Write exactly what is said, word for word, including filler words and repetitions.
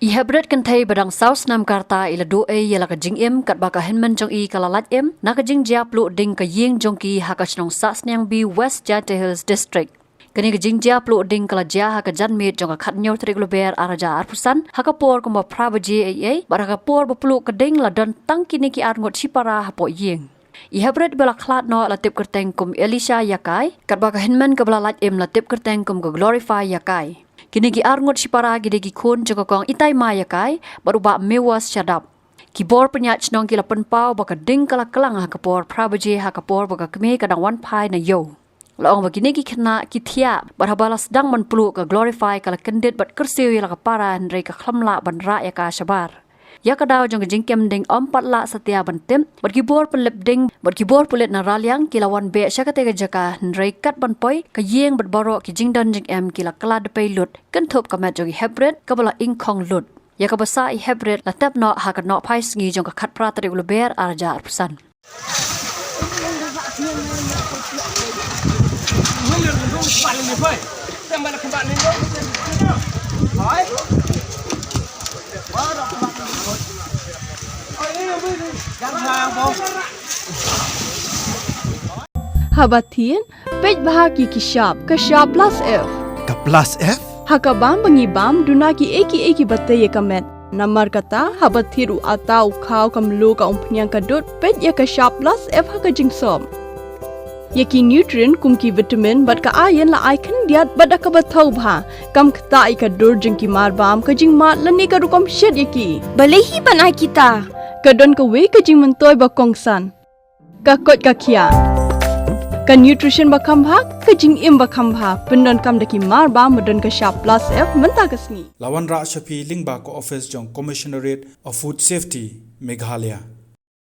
I Heprit kynthei ba dang saw snem ka rta i la duh ei ïa la ka jingim katba ka hynmen jong i ka la lait im na ka jingjia pluh ding ka ïing jong ki ha ka shnong Sahsniangbi, West Jaintia Hills District. Kane ka jingjia pluh ding ka la jia ha ka janmiet jong ka khathynñiew tarik Lber ar hajar arphew san ha ka por kumba phra baje eiei, bad ha ka por ba pluh ka ding la don tang kine ki arngut shipara hapoh ïing. I Heprit ba la khlad noh la tip kyrteng kum Elisha Ïakai, katba ka hynmen kaba la lait im la tip kyrteng kum ka Glorify Ïakai. Kine ki arngut shipara ki dei ki khun jong ka kong Itaima Ïakai bad u bah Mewas Shadap. Ki bor pynïaid shnong ki la pynpaw ba ka ding ka la klang ha ka por phra baje ha ka por ba ka kmie ka dang wan phai na ïew. La ong ba kine ki khynnah ki thiah bad haba la sdang ban pluh, ka Glorify ka la kyndit bad kyrsiew ïa la ka para hynrei ka khlem lah ban rah ïa ka shabar. Ïa ka daw jong ka jingkem ding ym pat lah satia ban tip bad ki bor pynlip ding bad ki bor pulit na Raliang ki la wan beh sha katei ka jaka, hynrei kat ban poi ka ïing bad baroh ki jingdon jingem ki la kylla dpei lut kynthup ka met jong i Heprit kaba la ingkhong lut. Ïa kaba sah i Heprit la tep noh ha ka nohphai sngi jong ka khatphra tarik Lber ar hajar arphew san. Haba thied, peit bha ki ki shap, ka shap plus F. Ka plus F? Ha ka bam ba ngi bam, duna ki ei ki ei kiba tei ïa ka met. Namar kata, haba thied u atta, u khaw, ka mluh, ka umphniang, ka dud, peit ïa ka shap plus F ha ka jingsop. Ïa ki nutrient kum ki vitamin bad ka iron la ai khyndiat bad da kaba thaw bha. Kam ktah ïa ka dur jong ki marbam, ka jingmad lane ka rukom shet ïa ki. Balei hi ban ai kita? Ka don kawei ka jingmyntoi ba kongsan. Ka koit ka khiah. Ka nutrition ba kham bha, ka jingim ba kham bha. Pyndonkam da ki marbam ba don ka shap plus F mynta ka sngi. La wanrah sha phi lyngba ka office jong Commissionerate of Food Safety, Meghalaya.